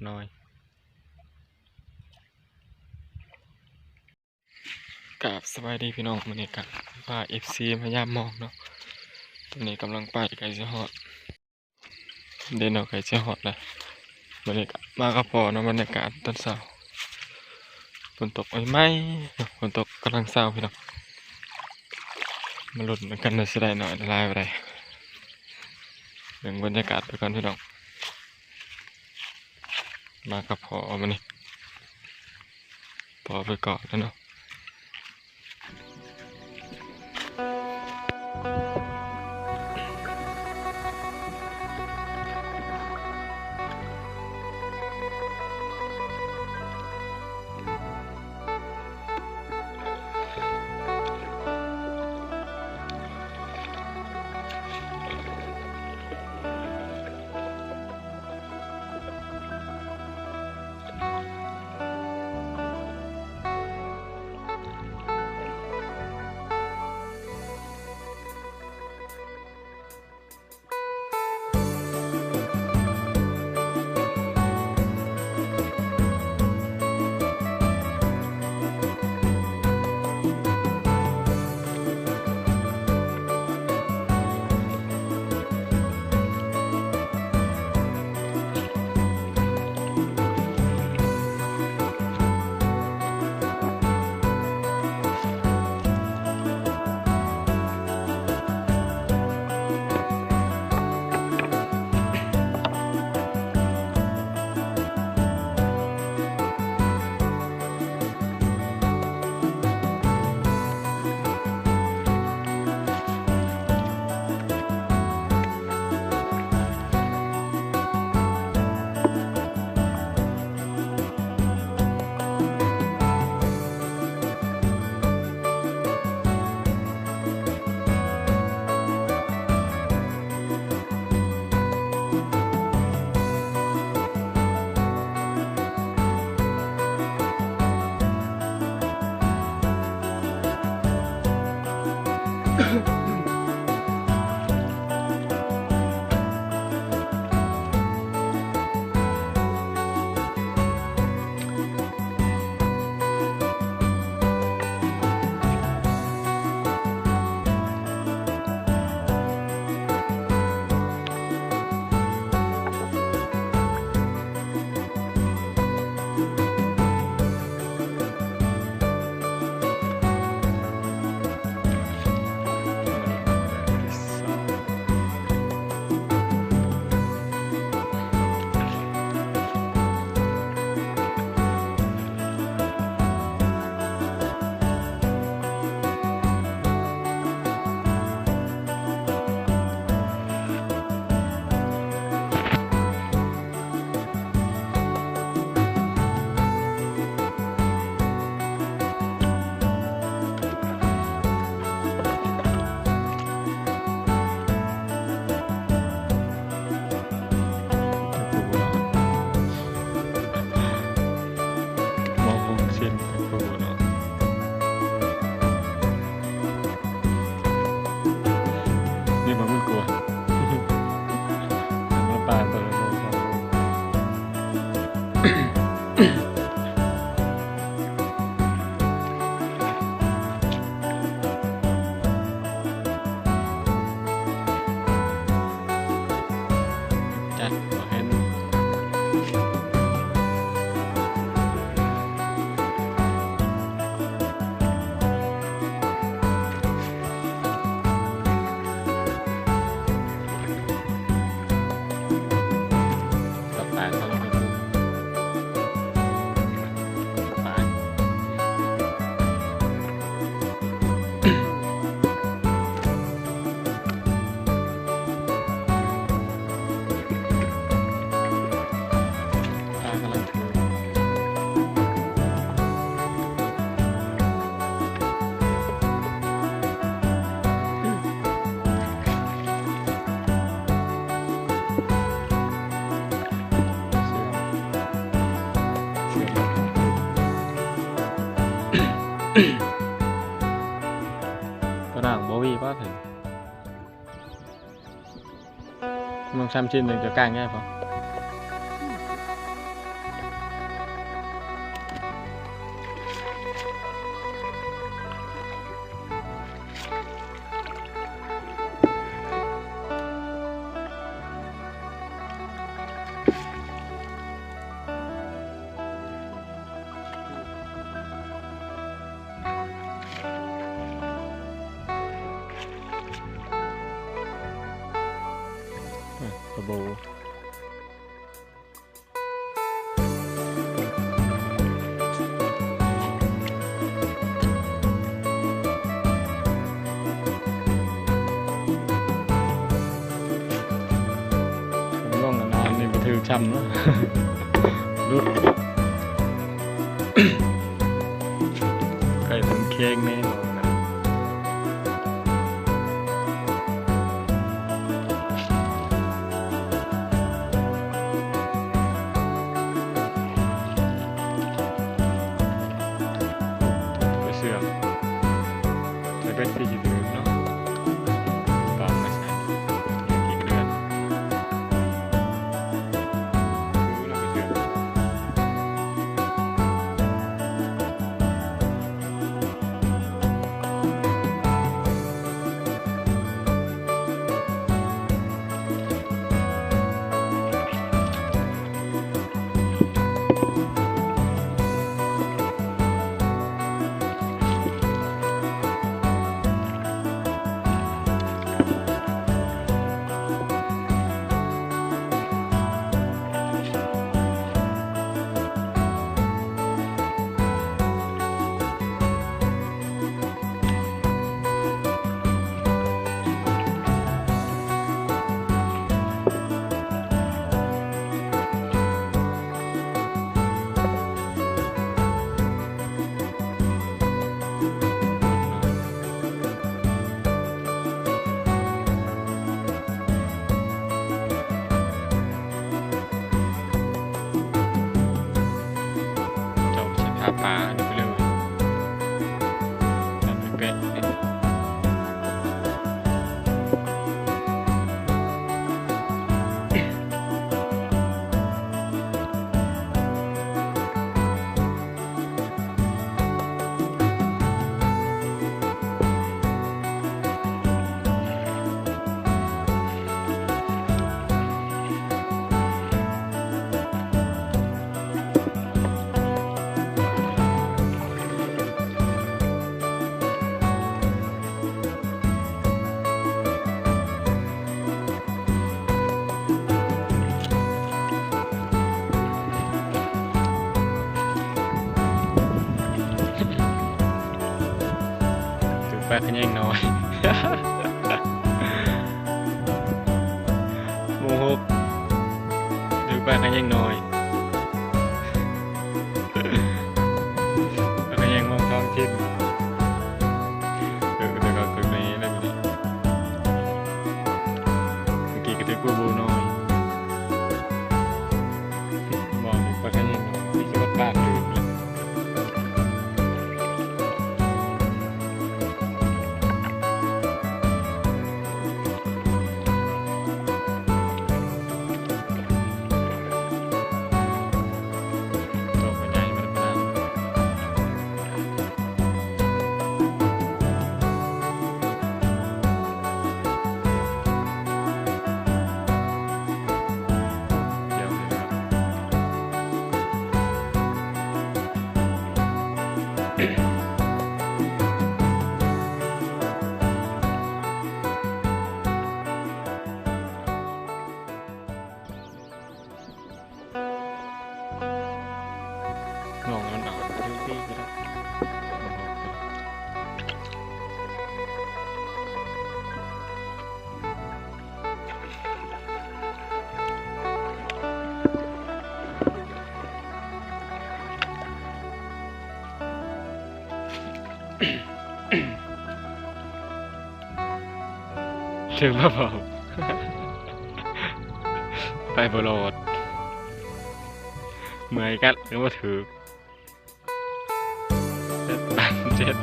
ນ້ອຍ. ກາບສະບາຍດີພີ່ນ້ອງ, ມື້ນີ້ກະພາເອັຟຊີມາຢາມມອງເນາະ. ຕອນນີ້ກຳລັງໄປ ໃກ້ຊິຮອດ ເດເນາະ, ໃກ້ຊິຮອດແລ້ວ. ມື້ນີ້ກະມາກັບພໍ່ເນາະ, ບັນຍາກາດຕອນເຊົ້າ ຝົນຕົກໃໝ່ໆເນາະ, ຝົນຕົກກຳລັງເຊົາພີ່ນ້ອງ. ມາລຸ້ນນຳກັນວ່າຊິໄດ້ໜ້ອຍໄດ້ຫຼາຍບໍ່ໄດ້. ເບິ່ງບັນຍາກາດໄປກ່ອນພີ່ນ້ອງ. ມາກັບພໍ່ມື້ນີ້ ພໍ່ໄປກ່ອນແລ້ວເນາະ. ມອງຫົກເຊັນ ໂອ້ໂຫເນາະ. ນີ້ມັນກວນ ມັນປານໂຕລະໂລສອງໂລ. ຈັດບໍ່ເຫັນ. ໂຕນາງບໍ່ຫວີບໍ່ເຖິງ ເມືອງຊຳຊິນ ເມືອງຈະກາງແດ່ບໍ່? ໂອ້ ລົງອັນນັ້ນນີ້ບໍ່ຖືກຊ້ຳເນາະ ຫຼຸດ ໄກ່ເປັນແຂ້ງແນ່ນອນນະ. ໄປເຊື່ອມ ໃສ່ແບັດທີ່ຊິຖືກເນາະ ປາມມາໃສ່ ເດືອນ ເຈົ້າຊິພາປາອັນນີ້ໄປເລີຍ ແປະ. ຖືກປາຂະແຍງນ້ອຍ ໝູ່ຫົກ ຖືກປາຂະແຍງນ້ອຍ. ແລ້ວກໍຍັງມອງທ້ອງຖິ່ນ ເອີ ແຕ່ເຂົາຕຶກໃນນັ້ນແຫຼະ ມື້ກີ້ກໍຖືກປູບູນ້ອຍ ມອງປາກະຍັງນ້ອຍ ມີແຕ່ວ່າປາກເລີຍ. ນ້ອງມັນເອົາເຊລຟີກໍໄດ້. ຖືກມາເວົ້າ ໄປບໍ່ລອດ ເມື່ອຍກັດກໍບໍ່ຖືກ. ເຈັດ ເຈັດ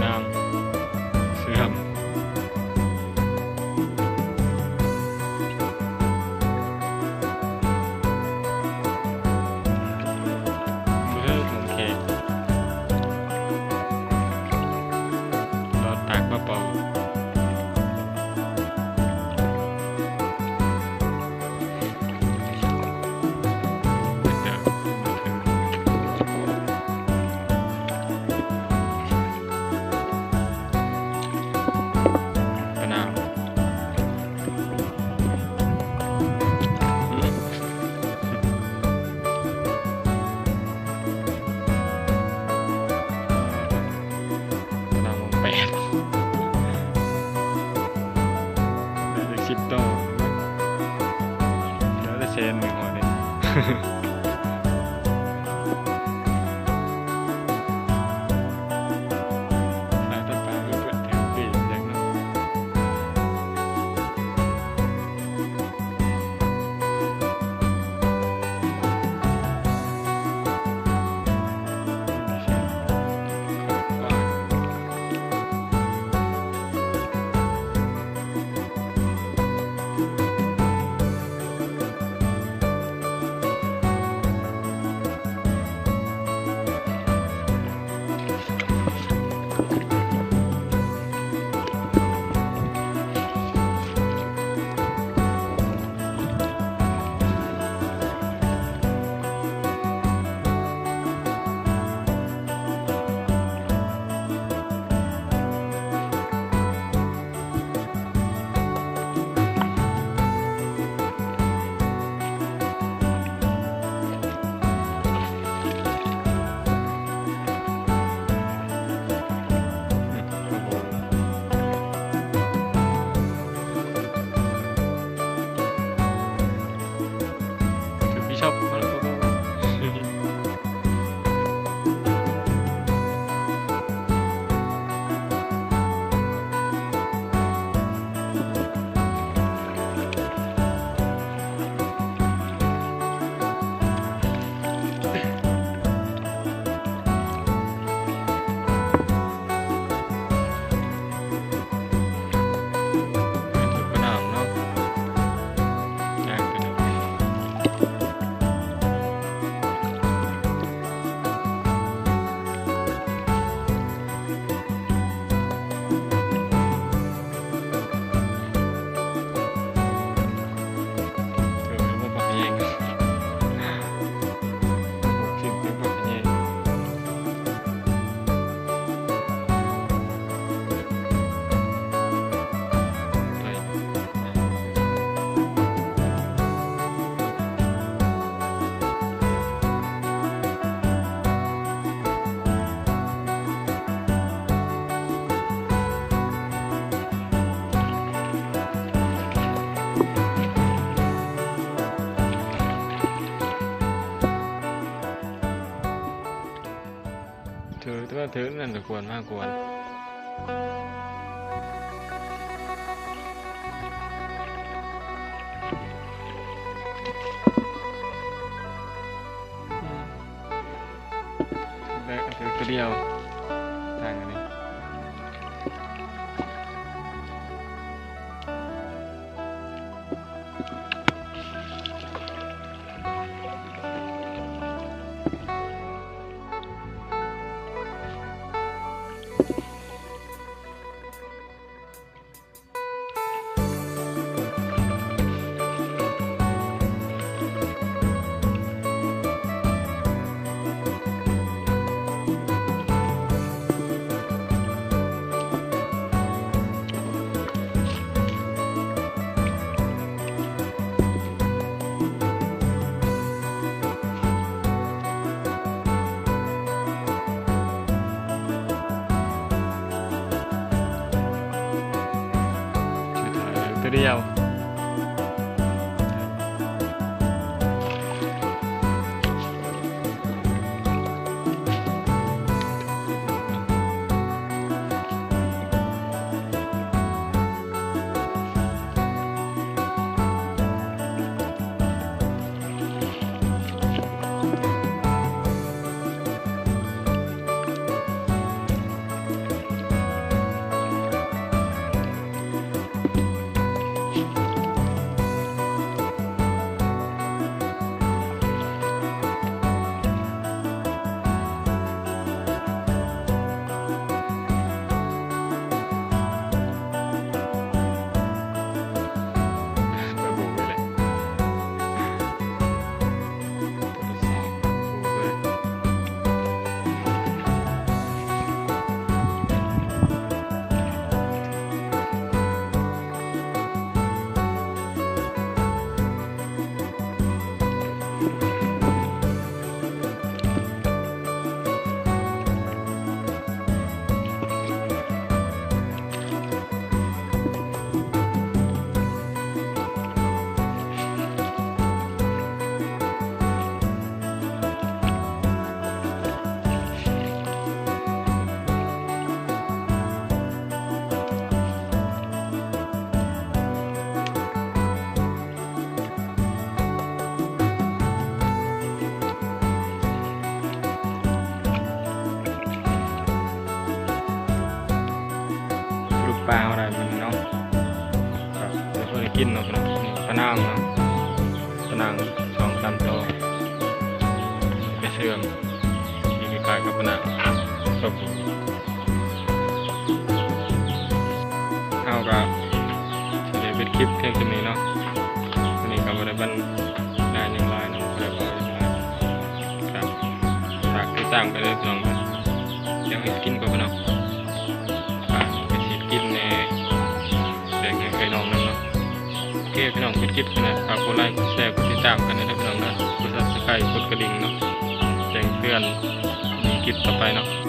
ນາງ ເຊື່ອມ. ບໍ່ຖືກຂອງແຂກ ລອດຕາກມາເປົ່າ. ສິບຕໍ່ ເຫຼືອແຕ່ແສນໜຶ່ງພໍເດ້. ຖືກ ແຕ່ວ່າຖືກນັ້ນກະກວນມາກວນ ແລະຖືກຕົວດຽວ ຕ່າງກັນນີ້. ສຸດທ້າຍເຫຼືອຕົວດຽວ. ໄດ້ມື້ນີ້ເນາະ ກໍບໍ່ໄດ້ກິນເນາະພີ່ນ້ອງ. ນີ້ປານາງເນາະ ປານາງສອງສາມໂຕ ໄປເຊື່ອມ ທີ່ຄ້າຍໆກັບປານາງ ຕົບ ເຮົາກໍຊິໄດ້ປິດຄລິບພຽງສ່ຳນີ້ເນາະ. ມື້ນີ້ກໍບໍ່ໄດ້ບັນຍາຍຫຍັງຫຼາຍເນາະ ບໍ່ໄດ້ເວົ້າຫຍັງຫຼາຍ ກໍຝາກຕິດຕາມກັນເດີພີ່ນ້ອງເດີ. ດຽວເຮັດກິນກ່ອນພີ່ນ້ອງ ຝາກໄປຊິກິນແດ່ ແບ່ງໃຫ້ເອື້ອຍນ້ອງນຳເນາະ. ໂອເຄພີ່ນ້ອງ ປິດຄລິບນີ້ແຫຼະ ຝາກກົດໄລ ກົດແຊ ກົດຕິດຕາມກັນເດີພີ່ນ້ອງເດີ ກົດ Subscribe ກົດກະດິ່ງເນາະ ແຈ້ງເຕືອນ ມີຄລິບຕໍ່ໄປເນາະ.